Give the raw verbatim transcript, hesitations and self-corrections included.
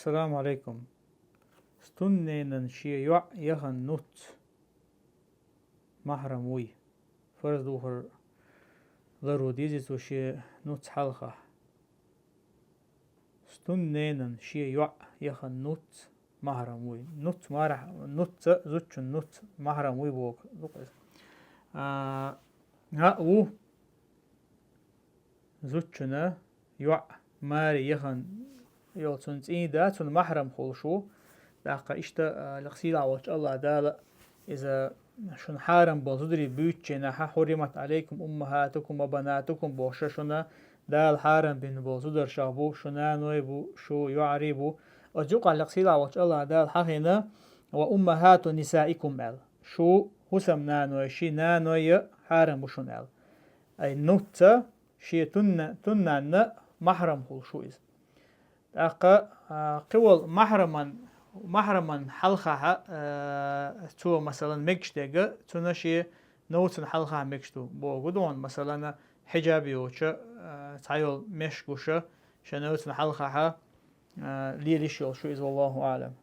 Ассаламу Ӏалайкум. Стунненан шен йоӀ яхан нуц маьхьрам вуй. Фарз духар лару дезий цо шен нуц хьалха. Стунненан шен йоӀ яхан нуц маьхьрам вуй. Нуц марах, нуц, зудчун нуц маьхьрам вуй боху. Дукха иза. А, гӀа ву зудчуна йоӀ маьре яхан йолу цунна цӀий дан, цунна маьхьрам хуьлуш ву. ТӀаккха иштта, а, лекха сийлахь волчу АллахӀ Дала иза шуна хьарам болу зударий буьйцучу хенахь, «Хьурримат Ӏалайкум уммахатукум ва банатукум» бохуш, шуна Дала хьарам бина болу зударшах бу, шу наной бу, шу йоӀарий бу. Оцу юкъахь лекха сийлахь волчу АллахӀ Дала хьахийна, «ва уммахату нисаикум» аьлла. Шу хӀусам наной, ши наной а хьарам бу шуна аьлла. Ай нуц а, шен тунна-, туннанна маьхьрам хуьлуш ву иза. ТӀаккха, а, кхин волу маьхьраман, маьхьраман хьалхахь, а, цо, масалан, мегаш дерг, цунна шен новцан хьалхахь мегаш ду боху ду хьуна, масалан, хьиджаб йоцуш, а, цхьайолу меш гуш, шен новцан хьалхахь, а, лелаш йолуш ву иза, валлаху аӀлам.